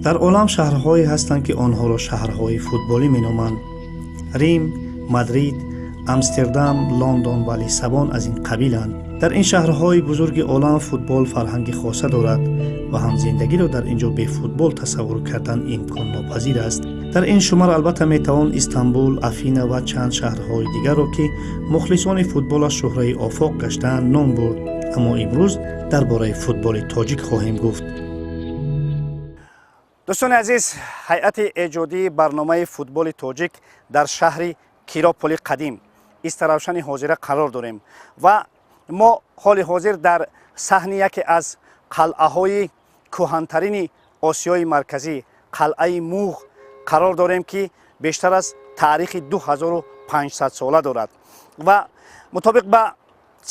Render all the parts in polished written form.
Дар олам шаҳрҳое ҳастанд, ки онҳоро шаҳрҳои футболӣ меноманд. Рим, Мадрид, Амстердам, Лондон ва Лиссабон аз ин қабиланд. Дар ин шаҳрҳои бузурги олам футбол фарҳанги хоса дорад ва ҳам зиндагиро дар ин ҷо бе футбол тасаввур кардан имконнопазир аст. Дар ин шумор албатта метавон Истанбул, Афина ва чанд шаҳрҳои дигарро, ки мухлисони футболаш шӯҳраи офоқ гаштаанд, ном бурд. Аммо имрӯз дар бораи футболи тоҷик хоҳем гуфт. Дӯстони азиз, ҳайати эҷодии барномаи «Футболи тоҷик» дар шаҳри Кирополи қадим, Истаравшани ҳозира қарор дорем ва мо ҳоли ҳозир дар саҳни яке аз қалъаҳои кӯҳантарини Осиёи Марказӣ, қалъаи Муғ қарор дорем, ки бештар аз таърихи 2500 сола дорад ва мутобиқ ба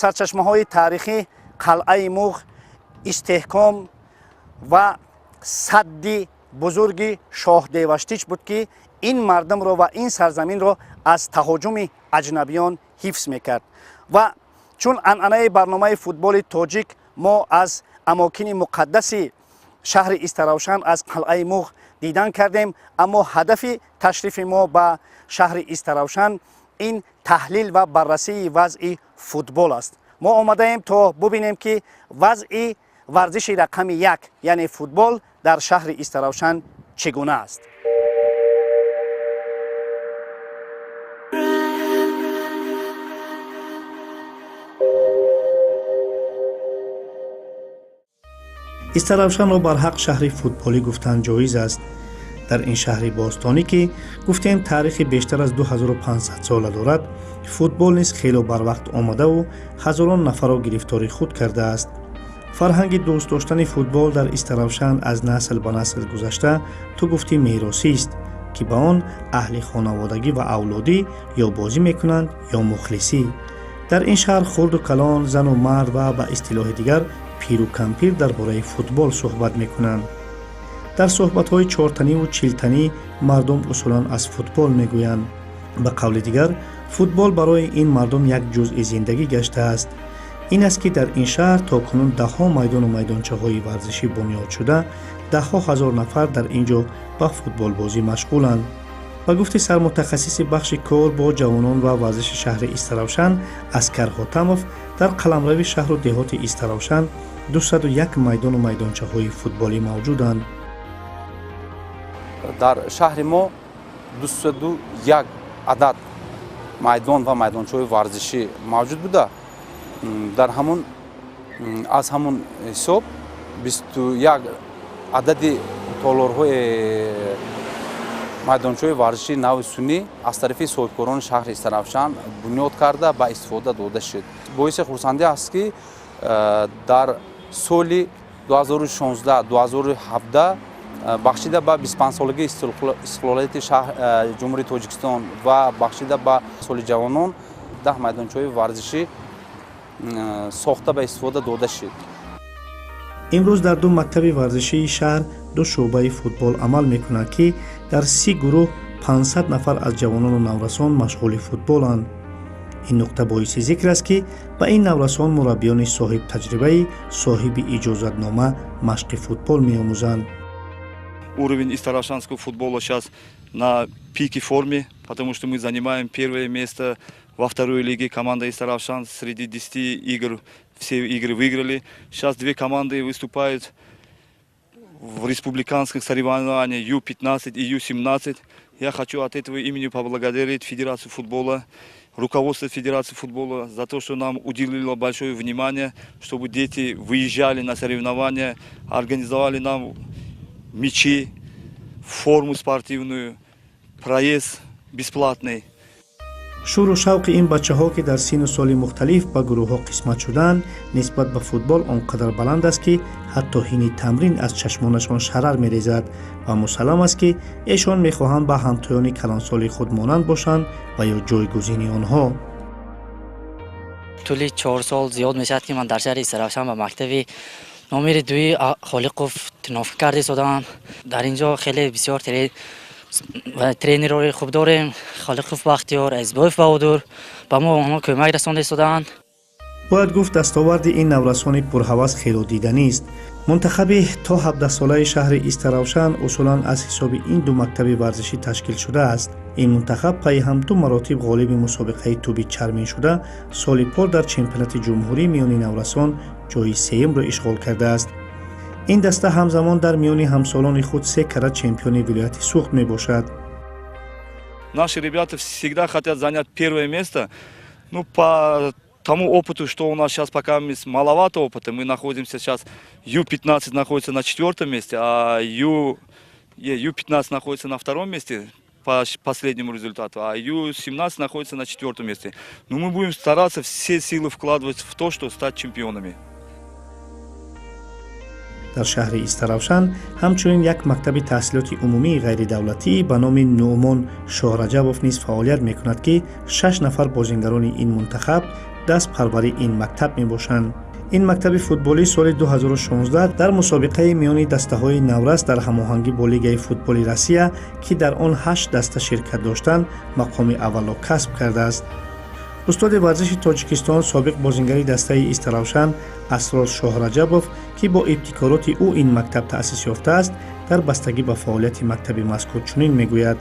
сарчашмаҳои таърихӣ қалъаи Муғ истеҳком ва садди бузурги Шоҳдеваштич буд, ки ин мардумро ва ин сарзаминро аз таҳоҷуми аҷнабиён ҳифз мекард. Ва чун анъанаи барномаи «Футболи тоҷик», мо аз амокини муқаддаси шаҳри Истаравшан, аз қалъаи Муғ дидан кардем, аммо ҳадафи ташрифи мо ба шаҳри Истаравшан ин таҳлил ва баррасии вазъи футбол аст. Мо омадаем то бубинем, ки вазъи варзиши рақами як, яъне футбол, дар шаҳри Истаравшан чӣ гуна аст. Истаравшанро барҳақ шаҳри футболӣ гуфтан ҷоиз аст. Дар ин шаҳри бостонӣ, ки гуфтем таърихи бештар аз 2500 сола дорад, футбол низ хело барвақт омадаву ҳазорон нафарро гирифтори худ кардааст. Фарҳанги дӯст доштани футбол дар Истаравшан аз насл ба насл гузашта, ту гуфтӣ меросист, ки ба он аҳли хонаводагӣ ва авлодӣ ё бозӣ мекунанд, ё мухлисӣ. Дар ин шаҳр хурду калон, зану мард ва ба истилоҳи дигар пиру кампир дар бораи футбол суҳбат мекунанд. Дар суҳбатҳои чортаниву чилтанӣ мардум усулан аз футбол мегӯянд. Ба қавли дигар, футбол барои ин мардум як ҷузъи зиндагӣ гаштааст. Ин аст, ки дар ин шаҳр то кунун даҳҳо майдону майдончаҳои варзишӣ бунёд шуда, даҳҳо ҳазор нафар дар ин ҷо ба футболбозӣ машғуланд. Ба гуфти сармутахассиси бахши кор бо ҷавонон ва варзиши шаҳри Истаравшан Аскар Ҳотамов, дар қаламрави шаҳру деҳоти Истаравшан 201 майдону майдончаҳои футболӣ мавҷуданд. Дар шаҳри мо 201 адад майдон ва майдончаҳои варзишӣ мавҷуд буда, дар ҳамун аз ҳамун ҳисоб 21 адади толорҳои майдончаҳои варзишии нави суннӣ аз тарафи соҳибкорони шаҳри Истаравшан бунёд карда, ба истифода дода шуд. Боиси хурсандӣ аст, ки дар соли 2016-2017 бахшида ба 25-солагии истиқлолияти Ҷумҳурии Тоҷикистон ва бахшида ба соли ҷавонон 10 майдончаҳои варзишӣ сохта, ба истифода дода шуд. Имрӯз дар ду мактаби варзишии шаҳр ду шӯъбаи футбол амал мекунад, ки дар 30 гурӯҳ 500 нафар аз ҷавонону наврасон машғули футболанд. Ин нуқта боиси зикр аст, ки ба ин наврасон мураббиёни соҳибтаҷрибаи соҳиби иҷозатнома машқи футбол меомӯзанд. Уровень истаравшанского футбола сейчас на пике форме, потому что мы занимаем первое место во второй лиге. Команда Истаравшан среди 10 игр все игры выиграли. Сейчас две команды выступают в республиканских соревнованиях Ю-15 и Ю-17. Я хочу от этого имени поблагодарить Федерацию футбола, руководство Федерации футбола за то, что нам уделило большое внимание, чтобы дети выезжали на соревнования, организовали нам мячи, форму спортивную, проезд бесплатный. Шӯру шавқи ин бачаҳо, ки дар сину соли мухталиф ба гурӯҳҳо қисмат шудаанд, нисбат ба футбол он қадар баланд аст, ки ҳатто ҳини тамрин аз чашмонашон шарар мерезад ва мусаллам аст, ки эшон мехоҳанд ба ҳамтоёни калонсоли худ монанд бошанд ва ё ҷойгузини онҳо. Тӯли 4 сол зиёд мешавад, ки ман дар шаҳри Истаравшан ба мактаби номери дуи Холиқов тренировка карда истодаам. Дар ин ҷо хеле бисёр тренерҳои хуб дорем: Холиқов Бахтиёр, Азизбоев Баҳодур. Ба мо онҳо кӯмак расонда истодаанд. Бояд гуфт, дастоварди ин наврасони пурҳавас хело диданист. Мунтахаби то 17-солаи шаҳри Истаравшан усулан аз ҳисоби ин ду мактаби варзишӣ ташкил шудааст. Ин мунтахаб пайи ҳам ду маротиб ғолиби мусобиқаи тӯби чармин шуда, соли пор дар чемпионати ҷумҳурӣ миёни наврасон ҷои сеюмро ишғол кардааст. Ин даста ҳамзамон дар миёни ҳамсолони худ се карат чемпиони вилояти Суғд мебошад. Наши ребята всегда хотят занять первое место. Ну, по тому опыту, что у нас сейчас пока маловато опыта, мы находимся сейчас, Ю-15 находится на четвертом месте, а Ю-15 находится на втором месте по последнему результату, а Ю-17 находится на четвертом месте. Но мы будем стараться все силы вкладывать в то, чтобы стать чемпионами. Дар шаҳри Истаравшан ҳамчунин як мактаби таҳсилоти умумии ғайридавлатӣ ба номи Нуъмон Шоҳраҷабов низ фаъолият мекунад, ки шаш нафар бозингарони ин мунтахаб дастпарвари ин мактаб мебошанд. Ин мактаби футболӣ соли 2016 дар мусобиқаи миёни дастаҳои наврас дар ҳамоҳангӣ бо Лигаи футболи Россия, ки дар он ҳашт даста ширкат доштанд, мақоми аввалро касб кардааст. Устоди варзиши Тоҷикистон, собиқ бозингари дастаи Истаравшан Асрор Шоҳраҷабов, ки бо ибтикороти ӯ ин мактаб таъсис ёфтааст, дар бастагӣ ба фаъолияти мактаби мазкур чунин мегӯяд.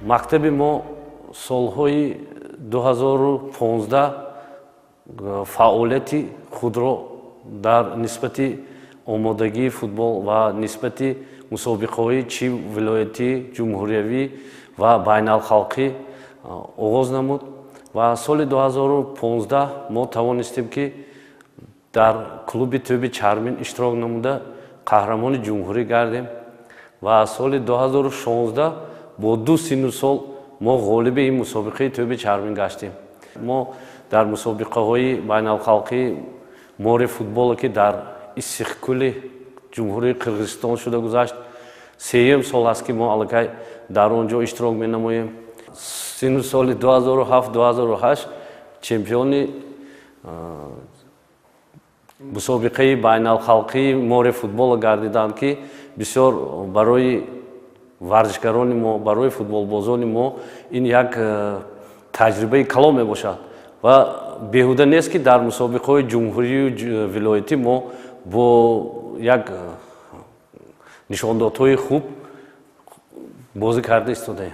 Мактаби мо солҳои 2015 фаъолияти худро дар нисбати омодагии футбол ва нисбати мусобиқаҳои чи вилоятӣ, ҷумҳуриявӣ ва байналхалқӣ оғоз намуд ва соли 2015 мо тавонистем, ки дар клуби тӯби чармин иштирок намуда, қаҳрамони ҷумҳурӣ гардем ва соли 2016 бо ду синну сол мо ғолиби ин мусобиқаи тӯби чармин гаштем. Мо дар мусобиқаҳои байналхалқии море футболе, ки дар Иссиқкӯли Ҷумҳурии Қирғизистон шуда гузашт, сеюм сол аст, ки мо аллакай дар он ҷо иштирок менамоем. Синну соли 2007-2008 чемпиони мусобиқаи байналхалқии море футбола гардиданд, ки бисёр барои варзишгарони мо, барои футболбозони мо ин як таҷрибаи калон мебошад ва беҳуда нест, ки дар мусобиқаҳои ҷумҳурию вилоятӣ мо бо як нишондодҳои хуб бозӣ карда истодаем.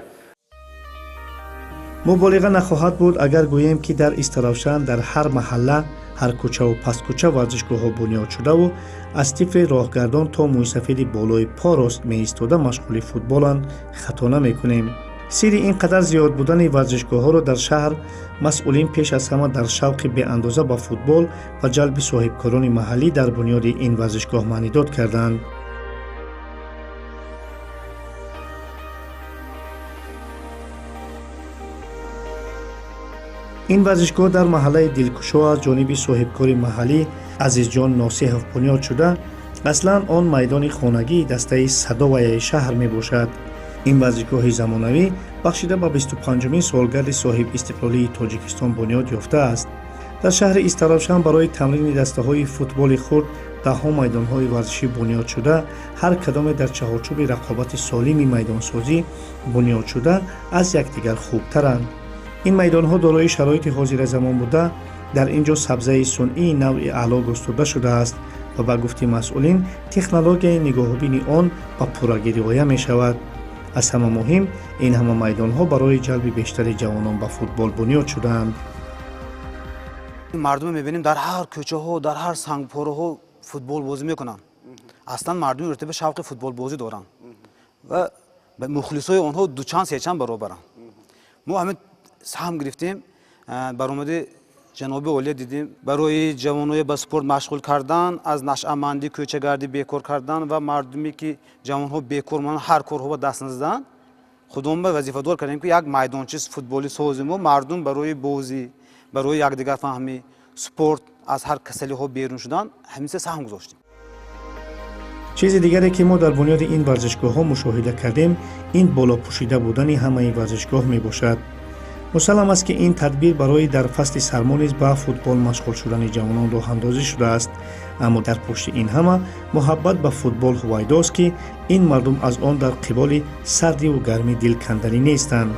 Муболиға нахоҳад буд, агар гӯем, ки дар Истаравшан дар ҳар маҳалла, ҳар кӯчаву пасткӯча варзишгоҳҳо бунёд шудаву аз тифли роҳгардон то мӯйсафеди болои по рост меистода машғули футболанд, хато намекунем. Сирри ин қадар зиёд будани варзишгоҳҳоро дар шаҳр масъулин пеш аз ҳама дар шавқи беандоза ба футбол ва ҷалби соҳибкорони маҳаллӣ дар бунёди ин варзишгоҳ маънидод карданд. Ин варзишгоҳ дар маҳаллаи Дилкушо аз ҷониби соҳибкори маҳаллӣ Азизҷон Носеҳов бунёд шуда, аслан он майдони хонагии дастаи Садоваяи шаҳр мебошад. Ин варзишгоҳи замонавӣ бахшида ба 25-умин солгарди соҳибистиқлолии Тоҷикистон бунёд ёфтааст. Дар шаҳри Истаравшан барои тамрини дастаҳои футболи хурд даҳҳо майдонҳои варзишӣ бунёд шуда, ҳар кадоме дар чаҳорчӯби рақобати солими майдонсозӣ бунёд шуда, аз якдигар хубтаранд. Ин майдонҳо дорои шароити ҳозиразамон буда, дар ин ҷо сабзаи сунъии навъи аъло густурда шудааст ва ба гуфти масъулин, технологияи нигоҳубини он ба пуррагӣ риоя мешавад. Аз ҳама муҳим, ин ҳама майдонҳо барои ҷалби бештари ҷавонон ба футбол бунёд шудаанд. Мардуме мебинем, дар ҳар кӯчаҳо, дар ҳар сангпораҳо футбол бозӣ мекунанд. Аслан мардуми Ӯртепа шавқи футболбозӣ доранд ва мухлисои онҳо дучанд, сечанд баробаранд. Мо ҳамин саҳм гирифтем, баромади ҷаноби олия дидем, барои ҷавоноя ба спорт машғул кардан, аз нашъамандӣ, кӯчагардӣ бекор кардан ва мардуме, ки ҷавонҳо бекор монанд, ҳар корҳо ба даст назаданд, худомба вазифадор кардем, ки як майдончи футболӣ созему мардум барои бозӣ, барои якдигарфаҳмӣ, спорт, аз ҳар касалиҳо берун шудан ҳаминса саҳм гузоштем. Чизи дигаре, ки мо дар бунёди ин варзишгоҳҳо мушоҳида кардем, ин болопӯшида будани ҳамаи варзишгоҳ мебошад. Мусаллам аст, ки ин тадбир барои дар фасли сармо низ ба футбол машғул шудани ҷавонон роҳандозӣ шудааст. Аммо дар пушти ин ҳама муҳаббат ба футбол ҳувайдост, ки ин мардум аз он дар қиболи сардиву гармӣ дилканданӣ нестанд.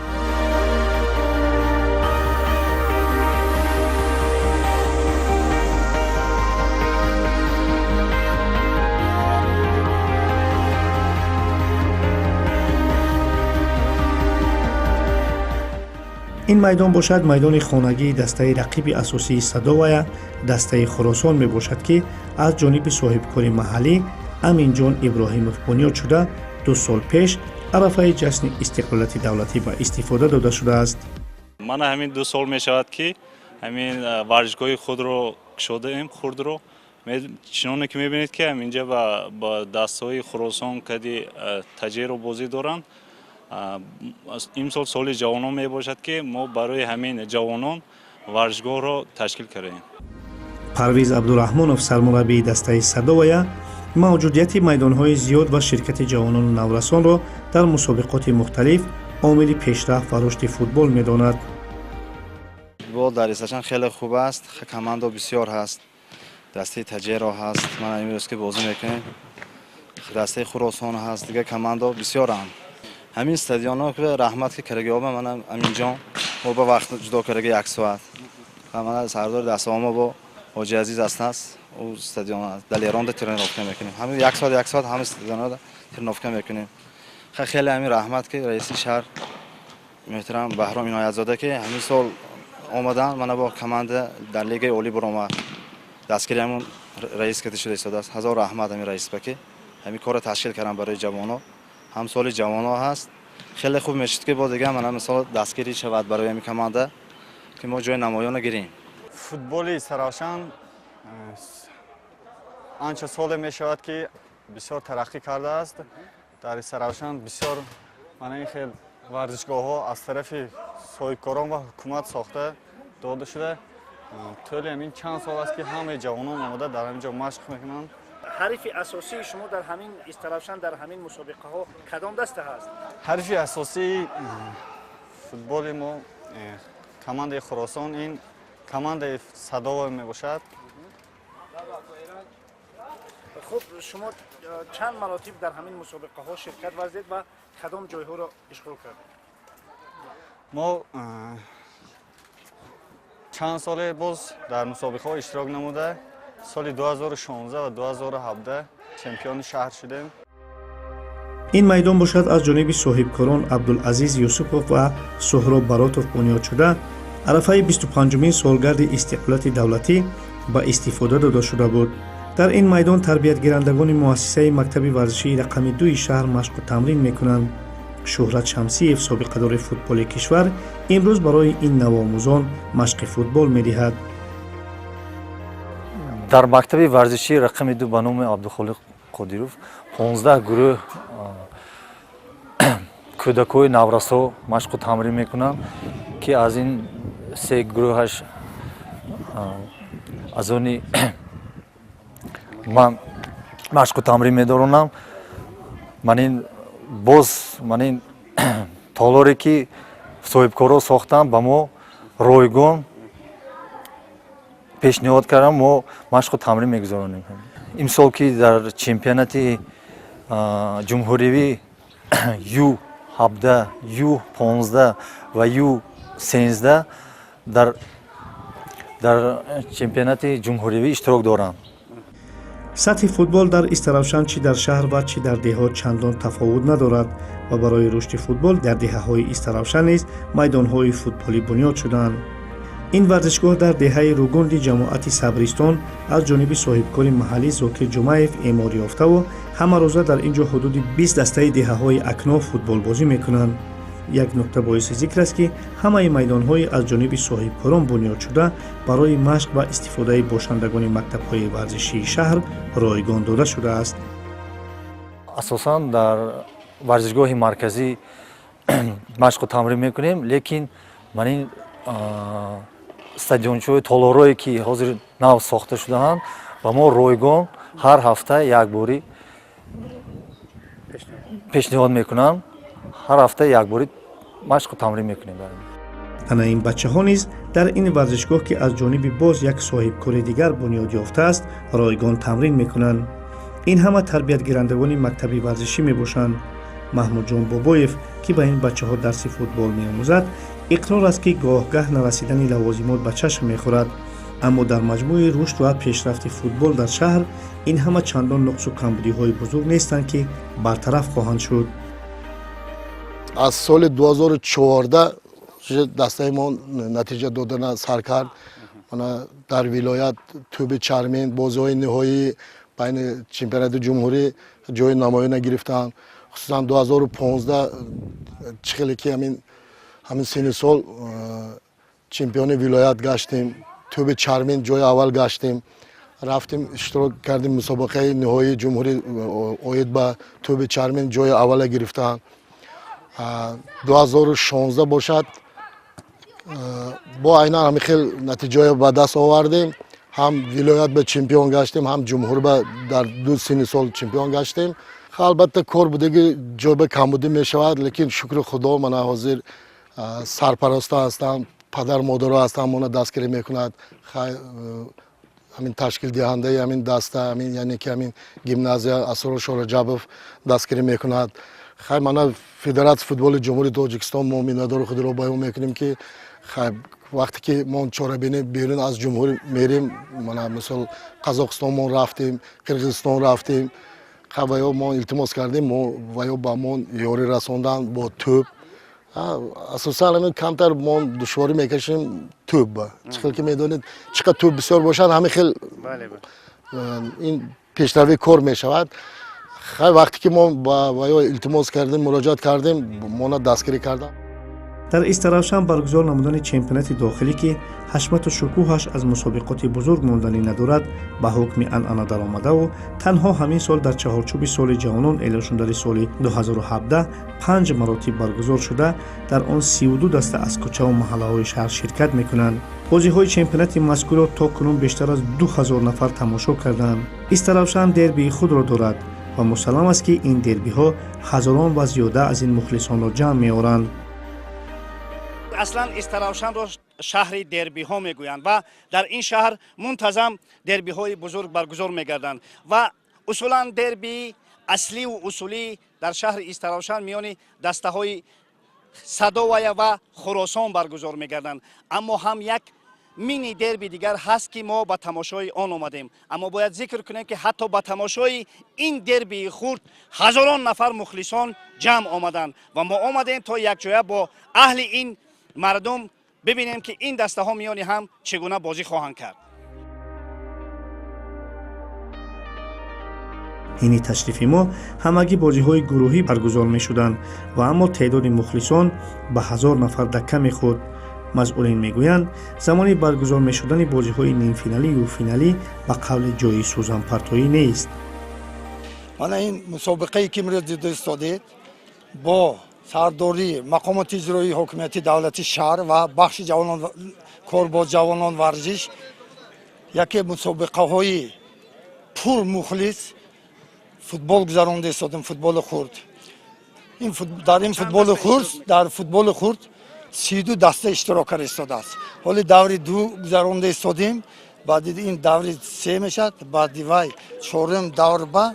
Ин майдон бошад, майдони хонагии дастаи рақиби асосии Садовая, дастаи Хуросон мебошад, ки аз ҷониби соҳибкори маҳаллӣ Аминҷон Иброҳимов бунёд шуда, 2 сол пеш арафаи ҷашни истиқлолияти давлатӣ ба истифода дода шудааст. Мана, ҳамин 2 сол мешавад, ки ҳамин варзишгоҳи худро кушодаем, хурдро. Чуноне ки мебинед, ки ҳаминҷа ба дастҳои Хуросон кади Таҷеро бозӣ доранд. Имсол соли ҷавонон мебошад, ки мо барои ҳамин ҷавонон варзишгоҳро ташкил кардаем. Парвиз Абдураҳмонов, сармураббии дастаи Садовая, мавҷудияти майдонҳои зиёд ва ширкати ҷавонону наврасонро дар мусобиқоти мухталиф омили пешрафт ва рушди футбол медонад. Футбол дар Истаравшан хеле хуб аст, командо бисёр ҳаст, дастаи Таҷеро ҳаст, ман имрӯз ки бозӣ мекунем, дастаи Хуросон ҳаст, дигар командо бисёранд. Ҳамин стадионҳо ки раҳмат ки карагиоба, мана Аминҷон мо ба вақт ҷудо кардаги як соат, мана сардори дастаҳо бо ҳоҷи Азиз ҳастааст, ӯ стадион Далеронда тренировка мекунем. Ҳамин як соат, як соат ҳама стадионҳо тренировка мекунем. Хеле ҳамин раҳмат ки раиси шаҳр муҳтарам Баҳром Иноятзода, ки ҳамин сол омадан, мана бо команда дар лигаи олӣ баромад. Дастгири ҳамун раис кати шуда истодааст. Ҳазор раҳмат ҳамин раисба, ки ҳамин корро ташкил кардам барои ҷавонҳо. Ҳам соли ҷавонҳо ҳаст, хеле хуб мешуд, ки бо дигар мана мисол дастгирӣ шавад барои ҳамин команда, ки мо ҷои намоёнро гирем. Футболи Истаравшан анча соле мешавад, ки бисёр тараққӣ кардааст. Дар Истаравшан бисёр мана ин хел варзишгоҳҳо аз тарафи соҳибкорон ва ҳукумат сохта дода шуда. Тӯли ҳамин чанд сол аст, ки ҳамаи ҷавонон омода дар ҳамин ҷо машқ мекунанд. Ҳарифи асосии шумо дар ҳамин Истаравшан, дар ҳамин мусобиқаҳо кадом даста ҳаст? Ҳарифи асосии футболи мо командаи Хуросон, ин командаи Садова мебошад. Хуб, шумо чанд маротиб дар ҳамин мусобиқаҳо ширкат варзид ва кадом ҷойҳоро ишғол кардед? Мо чанд соле боз дар мусобиқаҳо иштирок намуда, соли 2016 ва 2017 чемпиони шаҳр шудем. Ин майдон бошад, аз ҷониби соҳибкорон Абдулазиз Юсупов ва Суҳроб Баротов бунёд шуда, арафаи 25-умин солгарди истиқлолияти давлатӣ ба истифода дода шуда буд. Дар ин майдон тарбиятгирандагони муассисаи мактаби варзишии рақами дуи шаҳр машқу тамрин мекунанд. Шӯҳрат Шамсиев, собиқадори футболи кишвар, имрӯз барои ин навомӯзон машқи футбол медиҳад. Дар мактаби варзишии рақами ду ба номи Абдухолиқ Қодиров 15 гурӯҳ кӯдакҳои наврасо машқу тамрин мекунанд, ки аз ин се гурӯҳаш аз они ман машқу тамрин медоронам. Ман ин боз ман ин толоре, ки соҳибкорҳо сохтанд, ба мо ройгон пешниҳод кардам, мо машқу тамрин мегузаронем. Имсол, ки дар чемпионати ҷумҳуривӣ Ю 17, Ю 15 ва Ю 13 дар чемпионати ҷумҳуривӣ иштирок дорам. Сатҳи футбол дар Истаравшан чӣ дар шаҳр ва чӣ дар деҳот чандон тафовут надорад ва барои рушди футбол дар деҳаҳои Истаравшан низ майдонҳои футболӣ бунёд шуданд. Ин варзишгоҳ дар деҳаи Ругунди ҷамоати Сабристон аз ҷониби соҳибкори маҳаллӣ Зокир Ҷумаев эъмор ёфтаву ҳамарӯза дар ин ҷо ҳудуди 20 дастаи деҳаҳои акноф футболбозӣ мекунанд. Як нукта боиси зикр аст, ки ҳамаи майдонҳои аз ҷониби соҳибкорон бунёд шуда барои машқ ва истифодаи бошандагони мактабҳои варзишии шаҳр ройгон дода шудааст. Асосан дар варзишгоҳи марказӣ машқу тамрин мекунем, лекин ман ин стадиончаҳои толорое, ки ҳозир нав сохта шудаанд, ба мо ройгон ҳар ҳафта якборӣ пешниҳод мекунанд. Ҳар ҳафта якборӣ машқу тамрин мекунем. Ана ин бачаҳо низ дар ин варзишгоҳ, ки аз ҷониби боз як соҳибкори дигар бунёд ёфтааст, ройгон тамрин мекунанд. Ин ҳама тарбиятгирандагони мактаби варзишӣ мебошанд. Маҳмудҷон Бобоев, ки ба ин бачаҳо дарси футбол меомӯзад, иқрор аст, ки гоҳ-гаҳ нарасидани лавозимот ба чашм мехӯрад, аммо дар маҷмӯи рушд ва пешрафти футбол дар шаҳр ин ҳама чандон нуқсу камбудиҳои бузург нестанд, ки бартараф хоҳанд шуд. Аз соли 2014. Дастаи мо натиҷа додана сар кард. Мана дар вилоят тӯби чармин бозиҳои ниҳоии байни чемпионати ҷумҳурӣ ҷои намоёна гирифтанд. Хусусан 2015 чӣ хеле ки ҳамин синни сол чемпиони вилоят гаштем, тӯби чармин ҷои аввал гаштем, рафтем иштирок кардем мусобиқаи ниҳоии ҷумҳурӣ оид ба тӯби чармин ҷои аввала гирифтанд. 2016 бошад бо айнан ҳамин хел натиҷаҳо ба даст овардем, ҳам вилоят ба чемпион гаштем, ҳам ҷумҳур ба дар ду синни сол чемпион гаштем. Албатта кор будаги ҷой ба камбудӣ мешавад, лекин шукри худо мана ҳозир сарпараста ҳастанд, падар модаро ҳастанд, мона дастгирӣ мекунад. Ҳамин ташкилдиҳандаи ҳамин даста, ҳамин яъне ки ҳамин гимназия Асрор Шораҷабов дастгирӣ мекунад. Хай мана Федератсияи футболи Ҷумҳурии Тоҷикистон мо миннатдори худро баён мекунем, ки хай вақте ки мо чорабинӣ берун аз ҷумҳурӣ мерем, мана мисол Қазоқистон мо рафтем, Қирғизистон рафтем, хай ва ё мо илтимос кардем, мо ва ё ба мо ёрӣ расондан бо тӯб. Асосан ҳамин камтар мо душворӣ мекашем тӯб ба. Чӣ хел ки медонед, чӣ қадр тӯб бисёр бошад, ҳамин хел ин пешравии кор мешавад. Хай вақте ки мо ба ва ё илтимос кардем, муроҷиат кардем, мона дастгирӣ карданд. Дар Истаравшан баргузор намудани чемпионати дохилӣ, ки ҳашмату шукӯҳаш аз мусобиқоти бузург монданӣ надорад, ба ҳукми анъана даромадаву танҳо ҳамин сол дар чаҳорчӯби соли ҷавонон эълон шудани соли 2017 панҷ маротиб баргузор шуда, дар он 32 даста аз кӯчаву маҳаллаҳои шаҳр ширкат мекунанд. Бозиҳои чемпионати мазкурро то кунун бештар аз 2000 нафар тамошо карданд. Истаравшан дербии худро дорад ва мусаллам аст, ки ин дербиҳо ҳазорон ва зиёда аз ин мухлисонро ҷамъ меоранд. Аслан Истаравшанро шаҳри дербиҳо мегӯянд ва дар ин шаҳр мунтазам дербиҳои бузург баргузор мегарданд ва усулан дербии асливу усулӣ дар шаҳри Истаравшан миёни дастаҳои Садовая ва Хуросон баргузор мегарданд. Аммо ҳам як мини дерби дигар ҳаст, ки мо ба тамошои он омадем. Аммо бояд зикр кунем, ки ҳатто ба тамошои ин дербии хурд ҳазорон нафар мухлисон ҷамъ омаданд ва мо омадем то якҷоя бо аҳли ин мардум бибинем, ки ин дастаҳо миёни ҳам чӣ гуна бозӣ хоҳанд кард. Ҳини ташрифи мо ҳамагӣ бозиҳои гурӯҳӣ баргузор мешуданд ва аммо теъдоди мухлисон ба 1000 нафар дакка мехӯрд. Масъулин мегӯянд, замони баргузор мешудани бозиҳои нимфиналию финалӣ ба қавли ҷои сӯзанпартоӣ нест. Мана ин мусобиқае ки имрӯз дида истодед бо сардории мақомоти иҷроии ҳокимияти давлати шаҳр ва бахши ҷавонон, кор бо ҷавонон, варзиш яке мусобиқаҳои пурмухлис футбол гузаронда истодем, футболи хурд. Дар ин футболи хурд, дар футболи хурд 32 даста иштирок карда истодааст. Ҳоли даври ду гузаронда истодем, баъди ин даври се мешавад, баъди вай чорум давр ба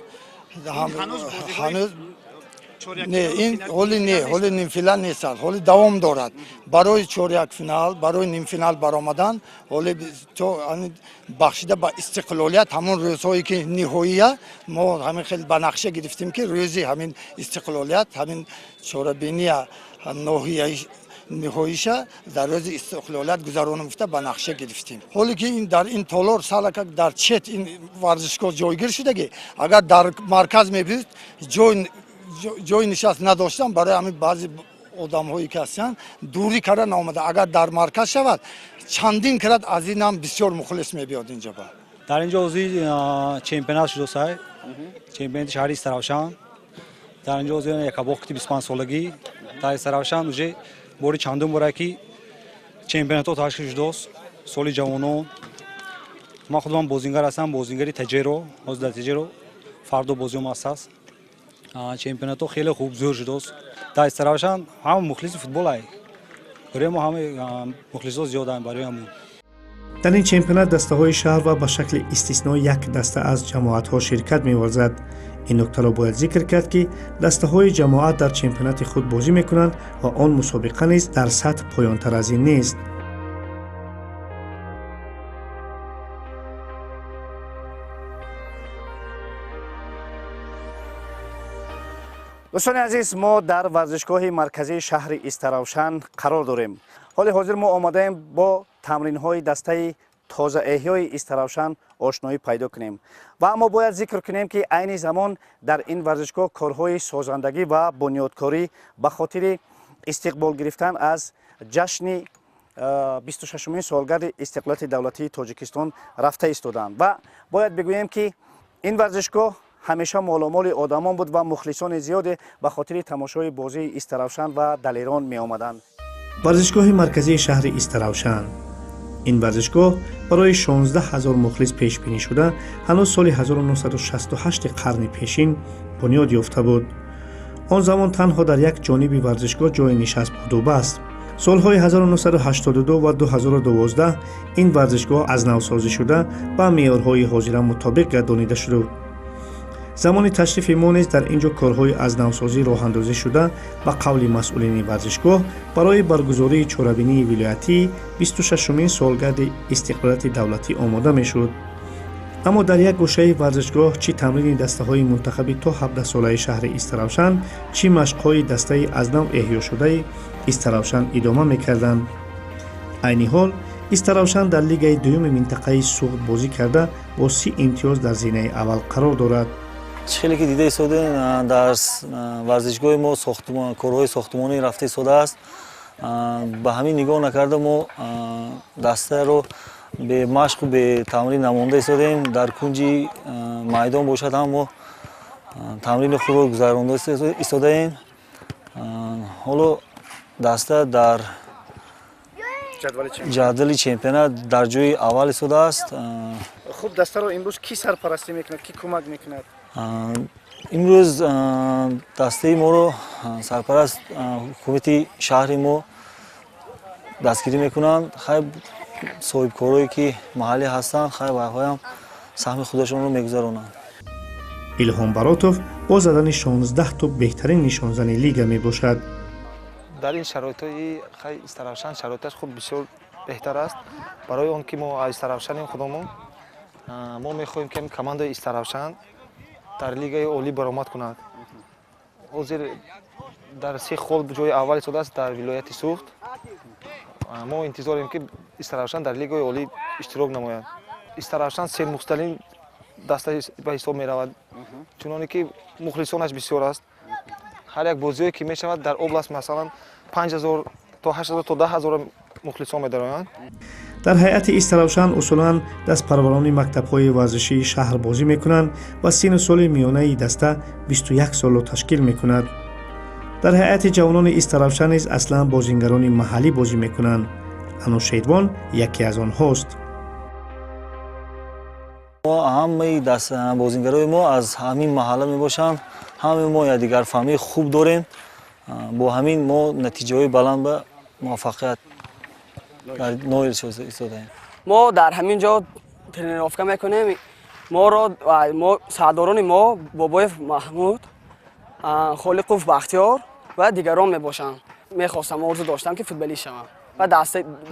ҳанӯз не, ин ҳоли не, ҳоли нимфинал нест, ҳоли давом дорад. Барои чорякфинал, барои нимфинал баромадан ҳоли то бахшида ба истиқлолият ҳамон рӯзҳое ки ниҳоия мо ҳамин хел ба нақша гирифтем, ки рӯзи ҳамин истиқлолият ҳамин чорабиния ноҳияи ниҳоиша дар рӯзи истиқлолият гузаронем гуфта ба нақша гирифтем. Ҳоле ки ин дар ин толор салакак дар чет ин варзишгоҳ ҷойгир шудагӣ, агар дар марказ мебуд ҷои нишаст надоштам, барои ҳамин баъзе одамҳое ки ҳастанд дурӣ карда наомада. Агар дар марказ шавад, чандин карат аз ин ҳам бисёр мухлис мебиёд инҷо. Ба дар инҷо ҳозир чемпионат шудосай, чемпионати шаҳри Истаравшан. Дар инҷо ҳозир якабохти 25 солагӣ дар Истаравшан уже бори чандум бора ки чемпионатҳо ташкил шудааст, соли ҷавонон. Ман худам бозингар ҳастам, бозингари Таҷеро, ҳозир дар Таҷеро фардо бозиём аст. Чемпионатҳо хеле хуб зӯр шудааст. Дар Истаравшан ҳама мухлиси футбол ай, барои мо ҳама мухлисо зиёданд барои ҳамон. Дар ин чемпионат дастаҳои шаҳр ва ба шакли истисно як даста аз ҷамоатҳо ширкат меварзад. Ин нуктаро бояд зикр кард, ки дастаҳои ҷамоат дар чемпионати худ бозӣ мекунанд ва он мусобиқа низ дар сатҳ поёнтар аз ин нест. Дӯстони азиз, мо дар варзишгоҳи марказии шаҳри Истаравшан қарор дорем. Ҳоли ҳозир мо омадаем бо тамринҳои дастаи тозаэҳёи Истаравшан ошноӣ пайдо кунем. Ва аммо бояд зикр кунем, ки айни замон дар ин варзишгоҳ корҳои созандагӣ ва бунёдкорӣ ба хотири истиқбол гирифтан аз ҷашни 26-умин солгарди истиқлолияти давлатии Тоҷикистон рафта истодаанд. Ва бояд бигӯем, ки ин варзишгоҳ ҳамеша моломоли одамон буд ва мухлисони зиёде ба хотири тамошои бозии Истаравшан ва Далерон меомаданд. Варзишгоҳи марказии шаҳри Истаравшан. Ин варзишгоҳ барои 16 ҳазор мухлис пешбинӣ шуда, ҳанӯз соли 1968 қарни пешин бунёд ёфта буд. Он замон танҳо дар як ҷониби варзишгоҳ ҷойи нишаст буду баст. Солҳои 1982 ва 2012 ин варзишгоҳ аз навсозӣ шуда, ба меъёрҳои ҳозира мутобиқ гардонида шуд. Замони ташрифи мо низ дар ин ҷо корҳои аз навсозӣ роҳандозӣ шуда, ба қавли масъулини варзишгоҳ барои баргузории чорабинии вилоятии 26-умин солгарди истиқлолияти давлатӣ омода мешуд. Аммо дар як гӯшаи варзишгоҳ чӣ тамрини дастаҳои мунтахаби то 17-солаи шаҳри Истаравшан, чӣ машқҳои дастаи аз нав эҳёшудаи Истаравшан идома мекарданд. Айни ҳол Истаравшан дар лигаи дуюми минтақаи Суғд бозӣ карда, бо 30 имтиёз дар зинаи аввал қарор дорад. Чӣ хеле ки дида истодем, дар варзишгоҳи мо корҳои сохтумонӣ рафта истодааст. Ба ҳамин нигоҳ накарда, мо дастаро бемашқу бетамрин намонда истодем. Дар кунҷи майдон бошад ҳам мо тамрини худро гузаронда истодаем. Ҳоло даста дар ҷадвали чемпионат дар ҷои аввал истодааст. Хуб, дастаро имрӯз кӣ сарпарастӣ мекунад, кӣ кӯмак мекунад? Имрӯз дастаи моро сарпараст ҳукумати шаҳри мо дастгирӣ мекунанд. Хай, соҳибкорое ки маҳаллӣ ҳастанд, хай, вайҳоям саҳми худашонро мегузаронанд. Илҳом Баротов бо задани 16 тӯб беҳтарин нишонзани лига мебошад. Дар ин шароитҳои хай Истаравшан шароиташ хуб бисёр беҳтар аст. Барои он ки мо аз Истаравшанем худомон, мо мехоҳем, ки командаи Истаравшан дар лигаи олӣ баромад кунад. Ҳозир дар се хол ҷои аввал истодааст дар вилояти Суғд. Мо интизорем, ки Истаравшан дар лигаи олӣ иштирок намояд. Истаравшан сермухталин даста ба ҳисоб меравад, чуноне ки мухлисонаш бисёр аст. Ҳар як бозиҳое ки мешавад дар област, масалан, 5000 то 8000 то 10 000 мухлисон медароянд. Дар ҳайати Истаравшан усулан дастпарварони мактабҳои варзишии шаҳр бозӣ мекунанд ва сину соли миёнаи даста 21 солро ташкил мекунад. Дар ҳайати ҷавонони Истаравшан низ аслан бозингарони маҳаллӣ бозӣ мекунанд. Анушервон яке аз онҳост. Мо ҳамаи бозингарои мо аз ҳамин маҳалла мебошанд. Ҳамаи мо якдигарфаҳмии хуб дорем. Бо ҳамин мо натиҷаҳои баланд ба муваффақият ноил истодаем. Мо дар ҳамин ҷо тренировка мекунем. Моро мо сардорони мо Бобоев Маҳмуд, Холиқов Бахтиёр ва дигарон мебошанд. Мехостам, орзу доштам, ки футболист шавам ва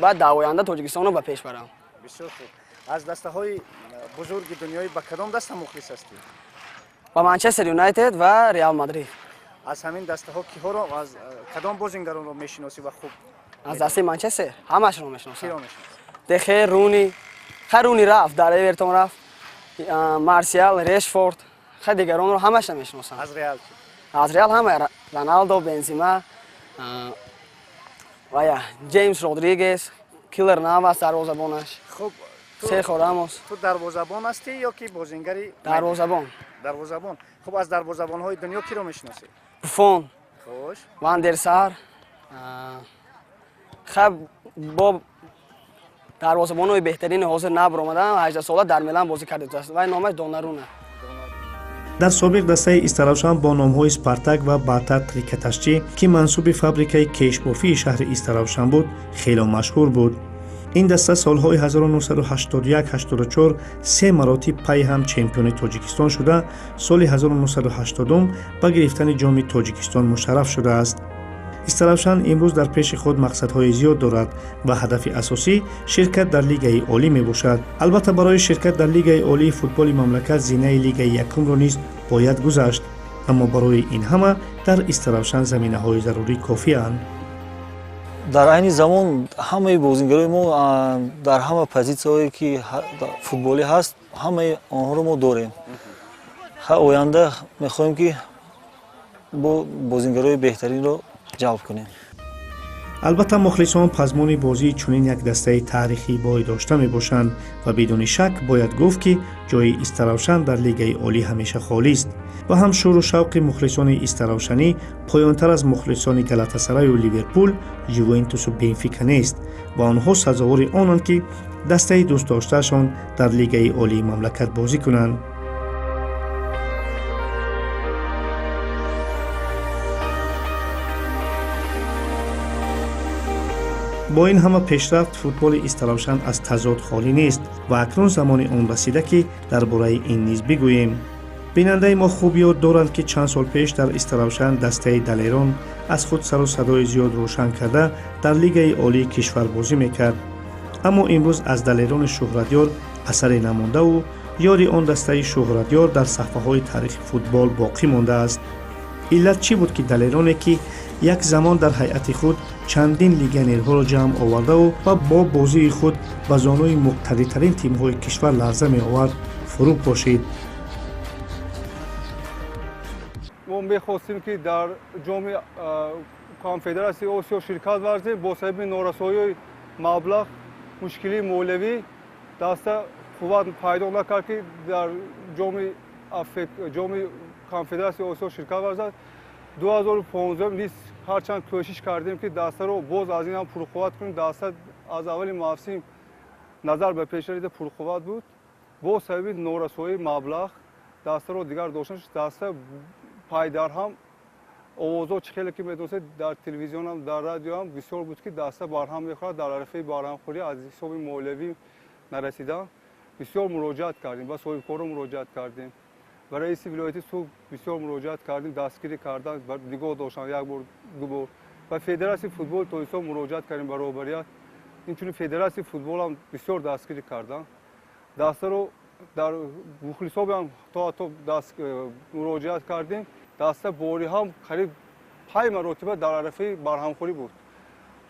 баъд дар оянда Тоҷикистонро ба пеш барам. Бисёр хуб. Аз дастаҳои бузурги дунёӣ ба кадом даста мухлис ҳастӣ? Ба Манчестер Юнайтед ва Реал Мадрид. Аз ҳамин дастаҳо киҳоро, аз кадом бозингаронро мешиносӣ ва хуб? Аз дастаи Манчестер ҳамашро мешиносам. Киро мешиносӣ? Де Хеа, Руни. Хай, Руни рафт, дар Эвертон рафт. Марсиал, Решфорд, хай, дигаронро ҳамаша мешиносам. Аз Реал? Аз Реал ҳама: Роналдо, Бензима вая, Ҷеймс Родригес, Килер Навас дарвозабонаш. Хуб. Серхо Рамос. Ту дарвозабон ҳастӣ ё ки бозингари? Дарвозабон. Дарвозабон. Хуб, аз дарвозабонҳои дунё киро мешиносӣ? Буфон. Хуш. Ван дер Сар. Хай, бо дарвозабонҳои беҳтарини ҳозир набаромадам. 18 сола дар Милан бозӣ карда, вай номаш Донаруна. Дар собиқ дастаи Истаравшан бо номҳои Спартак ва баъдтар Трикотажчӣ, ки мансуби фабрикаи кешбофии шаҳри Истаравшан буд, хело машҳур буд. Ин даста солҳои 1981-84 се маротиб пай ҳам чемпиони Тоҷикистон шуда, соли 1980 ба гирифтани ҷоми Тоҷикистон мушарраф шудааст. Истаравшан имрӯз дар пеши худ мақсадҳои зиёд дорад ва ҳадафи асосӣ ширкат дар Лигаи олӣ мебошад. Албатта, барои ширкат дар Лигаи олии футболи мамлакат зинаи Лигаи якумро низ бояд гузашт. Аммо барои ин ҳама дар Истаравшан заминаҳои зарурӣ кофианд. Дар айни замон ҳамаи бозингарои мо дар ҳама позитсияҳое ки футболӣ ҳаст, ҳамаи онҳоро мо дорем. Оянда мехоҳем ки бо бозингарои беҳтаринро ҷалб кунем. Албатта, мухлисон пазмони бозии чунин як дастаи таърихӣ бой дошта мебошанд ва бидуни шак бояд гуфт, ки ҷои Истаравшан дар Лигаи Олӣ ҳамеша холист ва ҳам шӯру шавқи мухлисони истаравшанӣ поёнтар аз мухлисони Галатасараю Ливерпул, Ювентусу Бенфика нест ва онҳо сазовори онанд, ки дастаи дӯстдоштаашон дар Лигаи Олии мамлакат бозӣ кунанд. Бо ин ҳама пешрафт, футболи Истаравшан аз тазод холӣ нест ва акнун замони он расида, ки дар бораи ин низ бигӯем. Бинандаи мо хуб ёд доранд, ки чанд сол пеш дар Истаравшан дастаи Далерон аз худ сару садои зиёд рӯшан карда, дар Лигаи Олии кишвар бозӣ мекард. Аммо имрӯз аз Далерони шӯҳратёр асаре намондаву ёди он дастаи шӯҳратёр дар саҳфаҳои таърихи футбол боқӣ мондааст. Иллат чӣ буд, ки Далероне, ки як замон дар ҳайати худ чандин легионерҳоро ҷамъ овардаву ва бо бозии худ ба зонуи муқтадиртарин тимҳои кишвар ларза меовард, фурӯ пошид? Мо мехостем, ки дар Ҷоми Конфедератсияи Осиё ширкат варзем. Бо сабаби норасоии маблағ, мушкилии молиявӣ даста қувват пайдо накард, ки дар Ҷоми Конфедератсияи Осиё ширкат варзад. 2015 низ ҳарчанд кӯшиш кардем, ки дастаро боз аз ин ҳам пурқувват кунем. Даста аз аввали мавсим назар ба пешравида пурқувват буд. Бо сабаби норасоии маблағ дастаро дигар дошта шуд. Даста пайдарҳам овозҳо, чӣ хеле ки медонистед, дар телевизионам, дар радиоам бисёр буд, ки даста барҳам мехӯрад. Дар арафаи барҳамхӯрӣ аз ҳисоби молиявӣ нарасидан бисёр муроҷиат кардем, ба соҳибкорон муроҷиат кардем, ба раиси вилояти Суғд бисёр муроҷиат кардем, дастгирӣ кардан, нигоҳ доштан як бор, ду бор. Ба Федератсияи футболи Тоҷикистон муроҷиат кардем, ба роҳбарият. Инчунин Федератсияи футболам бисёр дастгирӣ кардан. Дастаро дар мухлисобиам то ҳатто муроҷиат кардем. Даста бори ҳам қариб 5 маротиба дар арафаи барҳамхӯрӣ буд.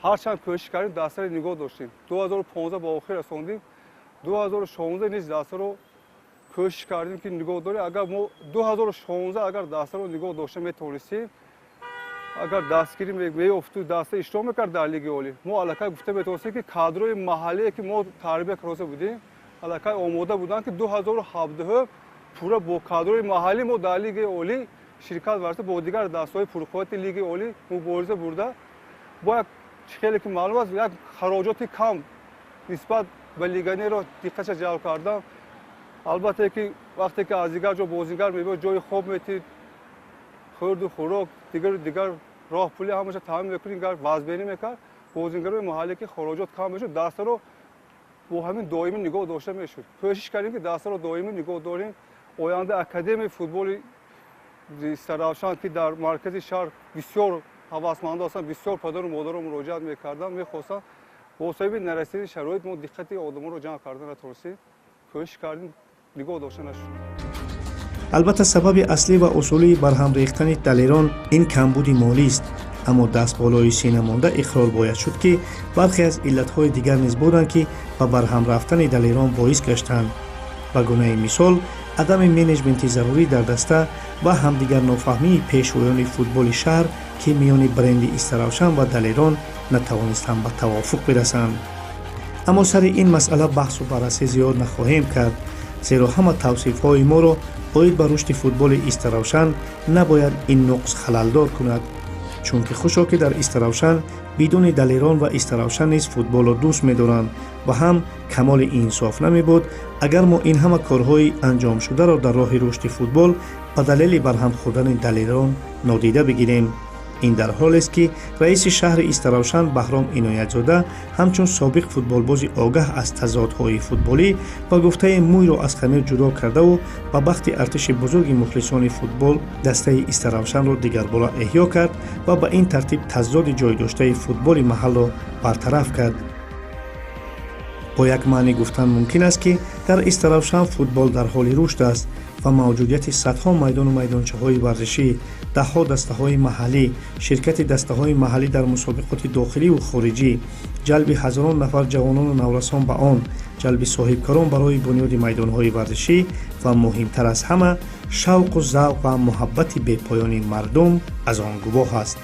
Ҳарчанд кӯшиш кардем, дастаро нигоҳ доштем. 2015 ба охир расондем. 2016 низ дастаро кӯшиш кардем, ки нигоҳ дорем. Агар мо 2016 агар дастаро нигоҳ дошта метавонистем, агар дастгирӣ меёфту даста иштирок мекард дар Лигаи Олӣ, мо аллакай гуфта метавонистем, ки кадрҳои маҳаллие, ки мо тарбия карда будем, аллакай омода буданд, ки 2017 пурра бо кадрҳои маҳаллӣ мо дар Лигаи Олӣ ширкат варзида, бо дигар дастаҳои пурқуввати Лигаи Олӣ мубориза бурда, бо як чӣ хеле ки маълум аст, як хароҷоти кам нисбат ба легионерро диққатша ҷалб кардан. Албатта, ки вақте ки аз дигар ҷо бозингар мебиёд, ҷои хоб метид, хӯрду хӯрок, дигару дигар, роҳпулӣ ҳамаша таъмин мекунӣ, гар вазберӣ мекард. Бозингарои маҳаллӣ ки хароҷот кам мешуд, дастаро бо ҳамин доимӣ нигоҳ дошта мешуд. Кӯшиш кардем, ки дастаро доимӣ нигоҳ дорем. Оянда Академияи футболи Истаравшан, ки дар маркази шаҳр бисёр ҳавасмандо ҳастанд, бисёр падару модаро муроҷиат мекарданд, мехостанд. Бо сабаби нарасидани шароит мо диққати одамонро ҷамъ кардан натавонистем. Кӯшиш кардем, нигоҳ дошта нашуд. Албатта, сабаби аслӣ ва усулии барҳам рехтани Далерон ин камбуди молист. Аммо даст болои сина монда иқрор бояд шуд, ки бархе аз иллатҳои дигар низ буданд, ки ба барҳам рафтани Далерон боис гаштанд. Ба гунаи мисол, адами менеҷменти зарурӣ дар даста ва ҳамдигарнофаҳмии пешвоёни футболи шаҳр, ки миёни бренди Истаравшан ва Далерон натавонистанд ба тавофуқ бирасанд. Аммо сари ин масъала баҳсу баррасӣ зиёд нахоҳем кард, зеро ҳама тавсифҳои моро оид ба рушди футболи Истаравшан набояд ин нуқс халалдор кунад, чунки хушо ки дар Истаравшан бидуни Далерон ва Истаравшан низ футболро дӯст медоранд ва ҳам камоли инсоф намебуд, агар мо ин ҳама корҳои анҷомшударо дар роҳи рушди футбол ба далели барҳам хӯрдани Далерон нодида бигирем. Ин дар ҳолест, ки раиси шаҳри Истаравшан Баҳром Иноятзода ҳамчун собиқ футболбози огаҳ аз тазодҳои футболӣ ба гуфтаи мӯйро аз хамир ҷудо кардаву ба бахти артиши бузурги мухлисони футбол дастаи Истаравшанро дигарбора эҳё кард ва ба ин тартиб тазодди ҷойдоштаи футболи маҳаллро бартараф кард. Бо як маънӣ гуфтан мумкин аст, ки дар Истаравшан футбол дар ҳоли рушд аст ва мавҷудияти садҳо майдону майдончаҳои варзишӣ, даҳҳо дастаҳои маҳаллӣ, ширкати дастаҳои маҳаллӣ дар мусобиқоти дохиливу хориҷӣ, ҷалби ҳазорон нафар ҷавонону наврасон ба он, ҷалби соҳибкорон барои бунёди майдонҳои варзишӣ ва муҳимтар аз ҳама шавқу завқ ва муҳаббати бепоёни мардум аз он гувоҳ аст.